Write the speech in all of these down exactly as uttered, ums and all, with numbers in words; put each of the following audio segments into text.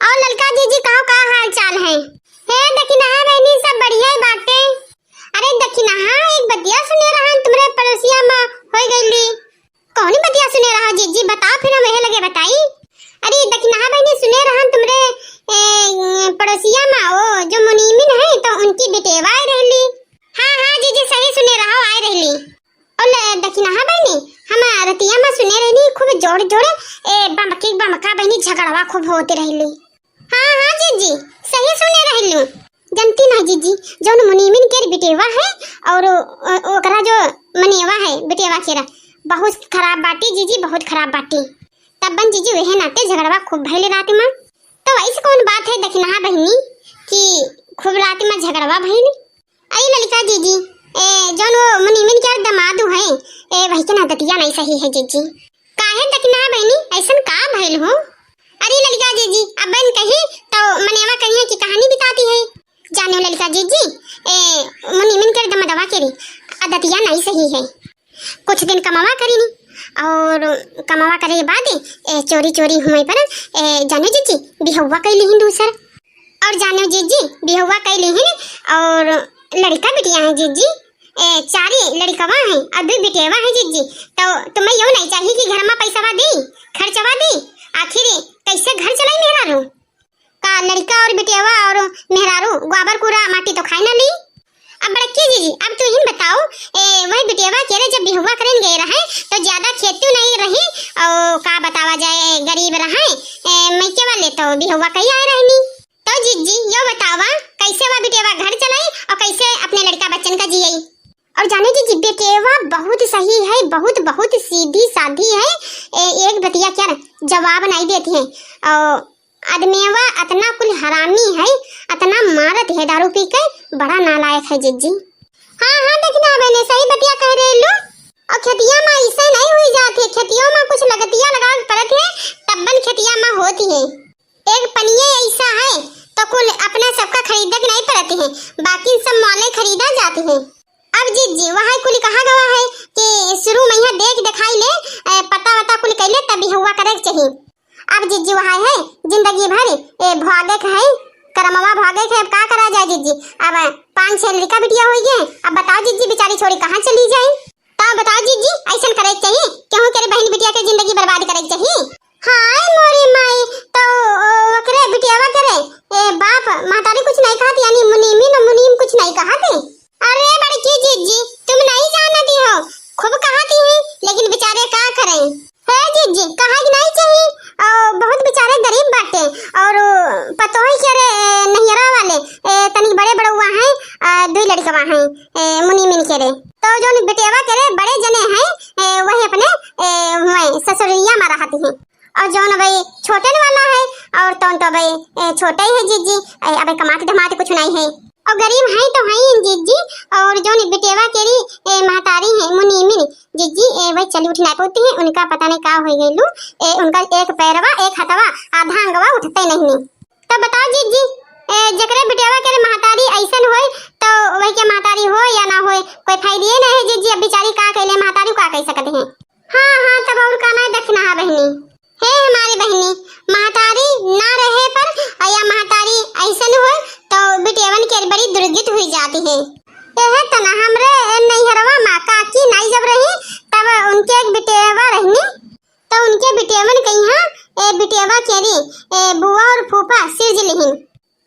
और ललका जीजी, कहो का हाल चाल है? हे दखिनहा बहिनी, सब बढ़िया ही बाटे। अरे दखिनहा, एक बतिया सुने रहन तुमरे पड़ोसिया में होई गईली। कौनी बतिया सुने रहा जीजी, बताओ फिर हम एहे लगे बताई। अरे दखिनहा बहिनी, सुने रहन तुमरे, ए, पड़ोसिया में वो जो मुनीमिन है तो उनकी बिटेवा आई रहली। हाँ हाँ जीजी, सही सुने रहो, आई रहली। और ल-, दखिनहा बहिनी, हम रतिया में सुने रहनी खूब जोर जोर, ए, बमकी बमका बहिनी झगड़वा खूब होते रहली। हाँ हाँ जीजी, सही सुने रहलू। जनती ना जीजी, जौन मुनीमिन के बिटेवा है और ओ-, ओकरा जो मनेवा है बिटेवा केरा, बहुत खराब बाटी जीजी, बहुत खराब बाटी। तब बन जीजी वहे नाते झगड़वा खूब भइल रात में। तो ऐसे कौन बात है दखिनहा बहिनी कि खूब रात में झगड़वा भइल? अरे ललिका जीजी, ए, जौन वो मुनीमिन के दमादू है, ए, वही के ना दतिया नहीं सही है जीजी। काहे दखिनहा बहिनी, ऐसन का भइल हो? अरे ललिका जीजी, अब बन कही तो मनेवा कहिए कि कहानी बिताती है। जाने ललिका जीजी, ए, मुनीमिन के दमदवा के रे, अदतिया नहीं सही है। कुछ दिन कमावा करी नी, और कमावा करे के बाद, ए, चोरी चोरी हुए पर, ए, जाने जीजी, बिहौवा कैली ही दूसर। और जाने जीजी, बिहौवा कैली ही और लड़का बिटिया है जीजी, ए, चारी लड़कवा है और दुई बिटेवा है जीजी। तो तुम्हें यो नहीं चाहिए कि घर में पैसावा दी, खर्चवा दी? आखिर कैसे घर चलाई मेहरारू? का लड़का और बिटेवा और मेहरारू गोबर कूड़ा माटी तो खाए ना ली? अब बड़की जीजी, अब तू ही बताओ, ए, वही बिटेवा के रे जब बिहुआ करेन गए रहे तो ज्यादा खेती नहीं रही, और का बतावा जाए, गरीब रहे, ए, मैके वाले तो बिहुआ कही आए रहनी। तो जीजी, यो बतावा, कैसे वह बिटेवा घर चलाई और कैसे अपने लड़का बच्चन का जियई? और जाने जीजी, बिटेवा बहुत सही है, बहुत, बहुत सीधी साधी है। ए, एक बतिया क्या जवाब नहीं देती है। और आदमीवा अतना कुल हरामी है, अतना मारत है दारू पी के, बड़ा नालायक है जीजी। हाँ, हाँ, दखिनहा बहिनी, सही बतिया कह रहे लो। और खेतिया में ऐसे नहीं हुई जात है, खेतियों में कुछ लगतिया लगा के परत है, तब्बन खेतिया में होती है। एक पनिये ऐसा है, तो कुल अपना सबका खरीदे के नहीं परत है, बाकी सब मॉले खरीदा जाती है। अब जीजी, वहाँ कुल कहा गवा है कि शुरू में यहाँ देख दिखाई ले, ए, पता वता कुल कैले, तब बिहुआ करे के चाहिए। अब जीजी, वहाँ है जिंदगी भर, ए, भागे के है, करमवा भागे के है, अब का करा जाए जीजी? अब पाँच छह लड़का बिटिया हो गए, अब बताओ जीजी, बेचारी छोड़ी कहाँ चली जाए? तो बताओ जीजी, ऐसन करे के चाहिए, केहू के बहन बिटिया के जिंदगी बर्बाद करे के चाहिए? हाय मोरी माई, तो ओ, ओकरे बिटियावा करे, ए, बाप महतारी कुछ नहीं कहत, यानी मुनीमी न मुनीम कुछ नहीं कहत? अरे बड़की जीजी, तुम नहीं जानती हो, खूब कहती हैं, लेकिन बेचारे का करें? हे जीजी, कहा कि नहीं चाहिए, ओ, बहुत बेचारे गरीब बाटे, और ओ, पतोही के रे, ए, नैहरा वाले, ए, तनी बड़े बड़ुआ हैं, आ, दुई लड़कवा हैं, ए, मुनीमिन के रे। तो जौन बिटियावा के रे बड़े जने हैं, ए, वही अपने, ए, हुए ससुरिया में रहती हैं। और जौन भाई छोटे वाला है, और तौन तो भाई, ए, छोटे ही है जीजी, ए, अबे कमात धमात कुछ नहीं है। और गरीब हैं तो हैं ही जीजी, और जौन बिटियावा के री, ए, महतारी है मुनीमिन जीजी, ए, वही चली उठ नहीं पाती हैं, उनका पता नहीं का हो गइलू, ए, उनका एक पैरवा, एक हथवा, आधा अंगवा उठते नहीं। तो बताओ जीजी, ए, जकरे बिटियावा के रे महतारी ऐसन होए, तो वही के महतारी हो या ना होए, कोई फायदे नहीं है जीजी। अब बेचारी का कैले, महतारी का कह सकते हैं? हाँ, हाँ, तब और का ना दखिनहा बहिनी। हे हमारी बहिनी, महतारी ना रहे पर या महतारी ऐसन होए, तो बिटियावन के बड़ी दुर्गति हुई जाती है। यह तना हमरे नैहरवा मा काकी नाई जब रही, तब उनके एक बिटियावा रहनी, तो उनके बिटियावन कहिया, ए, बिटियावा के रे, ए, बुआ और फूफा सिरज लिहिन।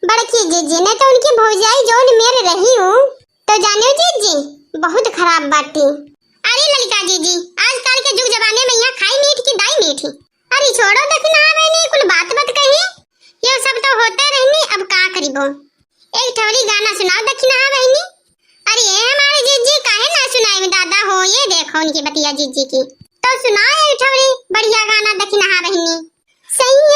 बड़की जीजी, नहीं तो उनकी भौजाई जौन मेर रही हूँ, तो जाने जीजी, बहुत खराब बाटी। अरे ललिका जीजी, आजकल के जुग जमाने में यहाँ खाई मीठ की दाई मीठी। अरे छोड़ो दखिनहा बहिनी, कुल बात मत कही, ये सब तो होते रहनी, अब का करिबो। एक ठौरी गाना सुनाओ दखिनहा बहिनी। अरे ए हमारे जीजी, काहे ना सुनाए में दादा हो, ये देखो उनकी बतिया जीजी की। तो सुनाओ एक ठौरी बढ़िया गाना दखिनहा बहिनी। सैया